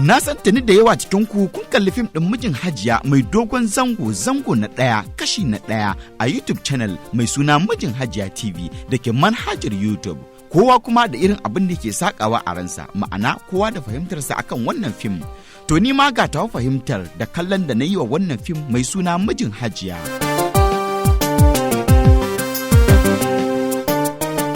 Na san tuni da yawa cikin ku kun kalli fim ɗin Mijin Hajiya mai dogon zango, zango na ɗaya, kashi na ɗaya a YouTube channel mai suna Mijin Hajiya TV da ke manhajar YouTube. Kowa kuma da irin abin da ke sakawa a ransa, ma'ana kowa da fahimtarsa akan wannan fim. To, ni ma ga tawa fahimtar da kallon da na yi wa wannan fim mai suna Mijin Hajiya.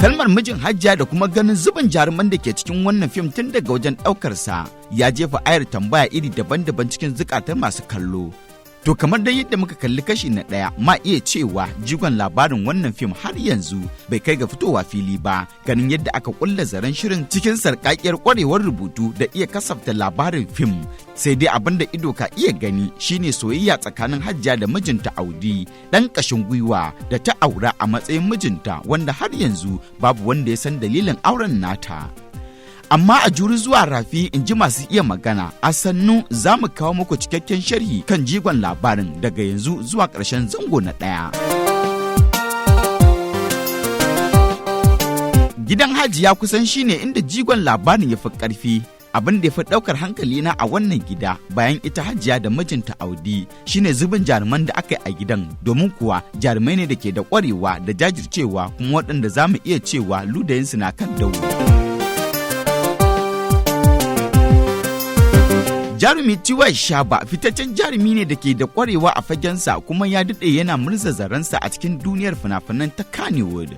Kalmar Mijin Hajiya da kuma ganin zubin jaruman da ke cikin wannan fim tun daga wajen ɗaukarsa ya jefa ayar tambaya iri daban-daban cikin zukatan masu kallo. To, kamar dai yadda muka kalli kashi na ɗaya, ma iya cewa jigon labarin wannan fim har yanzu bai kai ga fitowa fili ba, ganin yadda aka kulla zaren shirin cikin sarƙaƙiyar ƙwarewar rubutu da iya kasafta labarin fim. Sai dai abin da ido ka iya gani shine soyayya tsakanin Hajjiya da mijinta Audi, ɗan ƙashin gwiwa da ta aura a matsayin mijinta, wanda har yanzu babu wanda ya san dalilin auren nata. Amma a juri zuwa rafi, in ji masu iya magana. A sannu za mu kawo muku cikakken sharhi kan jigon labarin daga yanzu zuwa ƙarshen zango na ɗaya. Gidan Hajiya kusan shine inda jigon labarin ya fi ƙarfi. Abin da ya fi ɗaukar hankali na a wannan gida bayan ita Hajiya da mijinta Audi shine zubin jaruman da aka yi a gidan, domin kuwa jarumai ne da ke da ƙwarewa da jajircewa, kuma waɗanda za mu iya cewa ludayinsu na kan dawo. Jarumi Tiwa Shaba fitaccen jarumi ne da ke da kwarewa a fagensa, kuma ya daɗe yana murza zarensa a cikin duniyar fina-finan ta Kannywood.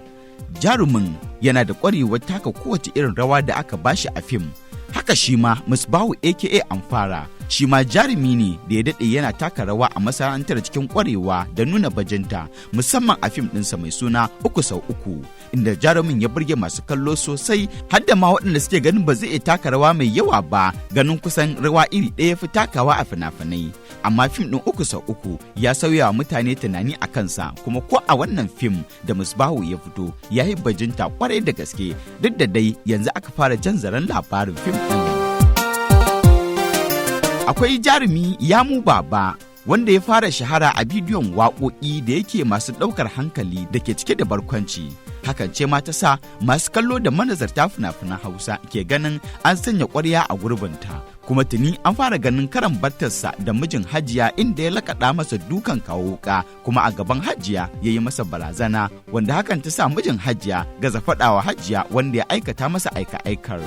Jarumin yana da kwarewar taka kowace irin rawa da aka bashi a fim. Haka shi ma Musbahu aka Amfara, shi ma jarumi ne da ya daɗe yana taka rawa a masana'antar cikin kwarewa da nuna bajinta, musamman a fim ɗinsa mai suna Uku Sau Uku, inda jarumin ya burge masu kallo sosai, har da ma waɗanda suke ganin ba zai iya taka rawa mai yawa ba, ganin kusan rawa iri ɗaya fi takawa a fina-finai. Amma fim ɗin Uku Sau Uku ya sauya wa mutane tunani a kansa, kuma ko a wannan fim da Musbahu ya fito ya yi bajinta kwarai da gaske, duk da dai yanzu aka fara jan zaren labarin fim ɗin. Akwai jarumi Yamu Baba, wanda ya fara shahara a bidiyon waƙoƙi da yake masu ɗaukar hankali da ke cike da barkwanci. Hakan ce ma ta sa masu kallo da manazarta fina-finan Hausa ke ganin an sanya ƙwarya a gurbinta. Kuma tuni an fara ganin karan battarsa da mijin Hajiya, inda ya lakaɗa masa dukan kawo wuƙa, kuma a gaban Hajiya ya yi masa barazana, wanda hakan ta sa mijin Hajiya gaza faɗawa Hajiya wanda ya aikata masa aika-aikar.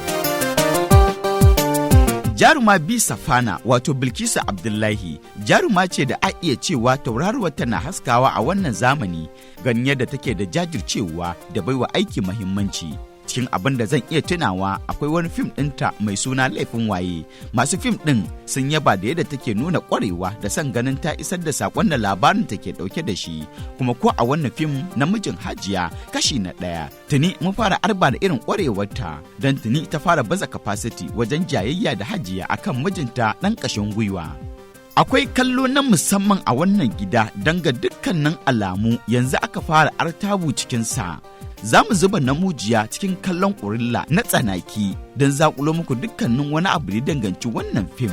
Jaruma Bi Safana, wato Bilkisu Abdullahi, jaruma ce da a iya cewa tauraruwar tana haskawa a wannan zamani, ganin yadda take da jajircewa da baiwa aiki muhimmanci. Cikin abin da zan iya tunawa, akwai wani fim ɗinta mai suna Laifin Waye. Masu fim ɗin sun yaba da yadda take nuna ƙwarewa da son ganin ta isar da saƙon da labarin take ɗauke da shi. Kuma ko a wannan fim na Mijin Hajiya kashi na ɗaya, tuni mun fara arba da irin ƙwarewarta, don tuni ta fara baza capacity wajen jayayya da Hajiya akan mijinta ɗan ƙashin gwiwa. Akwai kallo na musamman a wannan gida, don ga dukkanin alamu yanzu aka fara artabu cikinsa. Za mu zuba namujiya cikin kallon ƙurilla na tsanaki don zaƙulo muku dukkanin wani abu da danganci wannan fim.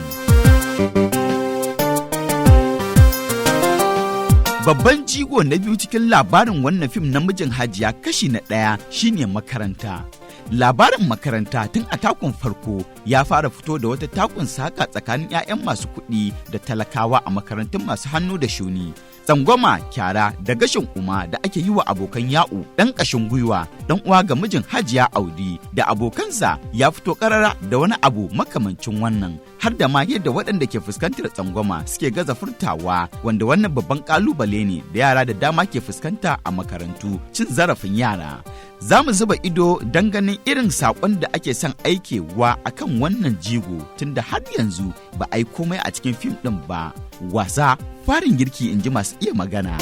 Babban jigo na biyu cikin labarin wannan fim na Mijin Hajiya kashi na ɗaya shine makaranta. Labarin makaranta tun a takun farko ya fara fito da wata takun saka tsakanin 'ya'yan masu kuɗi da talakawa a makarantun masu hannu da shuni. Tsangwama, kyara da gashin kuma da ake yi wa abokan Ya'u, ɗan ƙashin gwiwa, ɗan uwa ga mijin Hajiya Audi, da abokansa ya fito ƙarara da wani abu makamancin wannan, har da ma yadda waɗanda ke fuskantar tsangwama suke gaza furtawa, wanda wannan babban ƙalubale ne da yara da dama ke fuskanta a makarantu, cin zarafin yara. Za mu zuba ido don ganin irin saƙon da ake son aikewa akan wannan jigo, tunda har yanzu ba a yi komai a cikin fim ɗin ba. Wasa farin girki, in ji masu iya magana.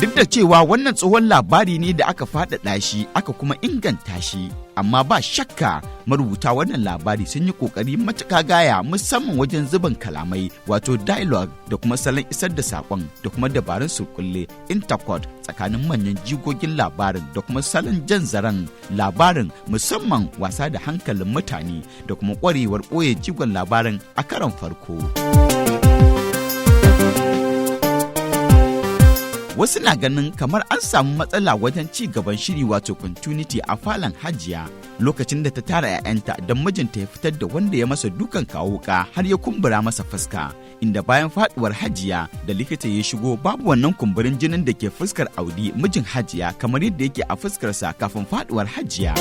Duk da cewa wannan tsohon labari ne da aka faɗaɗa shi aka kuma inganta shi, amma ba shakka marubuta wannan labari sun yi ƙoƙari matuƙa gaya, musamman wajen zubin kalamai, wato dialogue, da kuma salon isar da saƙon, da kuma dabarun surkulle, intercut, tsakanin manyan jigogin labarin, da kuma salon jan zaren labarin, musamman wasa da hankalin mutane da kuma ƙwarewar ɓoye jigon labarin a karon farko. Wani Wasu na ganin kamar an samu matsala wajen ci gaban shiri, wato continuity, a falon Hajiya lokacin da ta tara 'ya'yanta don mijinta ya fitar da wanda ya masa dukan kawo wuka har ya kumbura masa fuska, inda bayan faduwar Hajiya da likita ya shigo, babu wannan kumburin jinin da ke fuskar Audi mijin Hajiya kamar yadda yake a fuskarsa kafin faduwar Hajiya.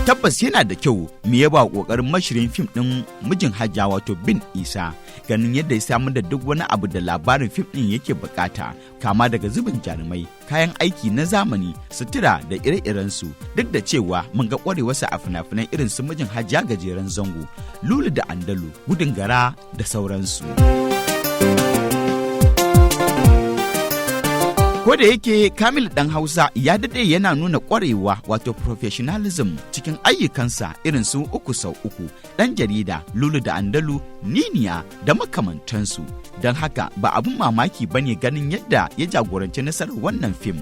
Tabbas yana da kyau mu yaba kokarin mashirin fim din Mijin Hajiya, wato Bin Isa, ganin yadda ya samar da duk wani abu da labarin fim din yake bukata, kama daga zubin jarumai, kayan aiki na zamani, sutura da ire-irensu, duk da cewa mun ga kwarewarsa a fina-finan irin su Mijin Hajiya gajeren zango, Lulu da Andalu, Gudun Gara da sauransu. Ko da yake Kamil Dan Hausa ya daɗe yana nuna ƙwarewa, wato professionalism, cikin ayyukansa irin su Uku Sau Uku, Ɗan Jarida, Lulu da Andalu, Niniya da makamantansu. Don haka ba abin mamaki ba ne ganin yadda ya jagoranci nasarar wannan fim.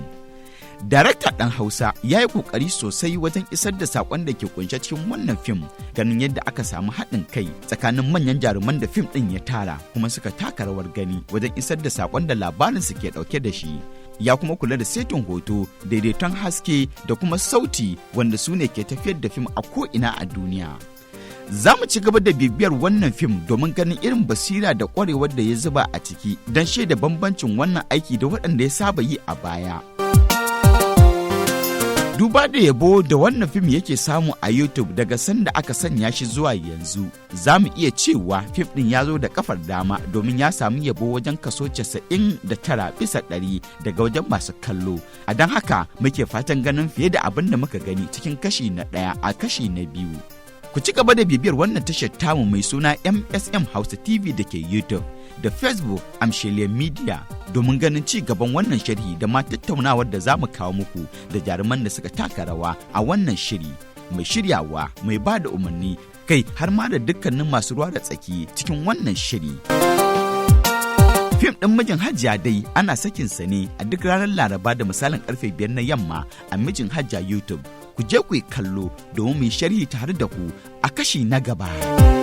Darakta Ɗan Hausa ya yi ƙoƙari sosai wajen isar da saƙon da ke kunshe cikin wannan fim, ganin yadda aka samu haɗin kai tsakanin manyan jaruman da fim ɗin ya tara, kuma suka taka rawar gani wajen isar da saƙon da labarin su ke ɗauke da shi. Ya kuma kula da setin hoto, daidaiton haske da kuma sauti, wanda su ne ke tafiyar da fim a ko'ina a duniya. Za mu ci gaba da bibiyar wannan fim domin ganin irin basira da ƙwarewar da ya zuba a ciki don shaida bambancin wannan aiki da waɗanda ya saba yi a baya. Duba da yabo da wannan fim yake samu a YouTube daga sanda aka sanya shi zuwa yanzu, za mu iya cewa fim ɗin ya zo da kafar dama, domin ya samu yabo wajen kaso 99% daga wajen masu kallo. A don haka muke fatan ganin fiye da abin da muka gani cikin kashi na ɗaya a kashi na biyu. Ku ci gaba da bibiyar wannan tashar tamu mai suna MSM Hausa TV da ke YouTube da Facebook Amshelia Media domin ganin ci gaban wannan sharhi da ma tattaunawar da za mu kawo muku da jaruman da suka taka rawa a wannan shiri. Mai shiryawa, mai ba da umarni, kai har ma da dukkanin masu ruwa da tsaki cikin wannan shiri. Fim ɗin Mijin Hajiya dai ana sakin sa ne a duk ranar Laraba da misalin karfe 5 na yamma a Mijin Hajiya YouTube. Ku je ku yi kallo domin mu yi sharhi tare da ku a kashi na gaba.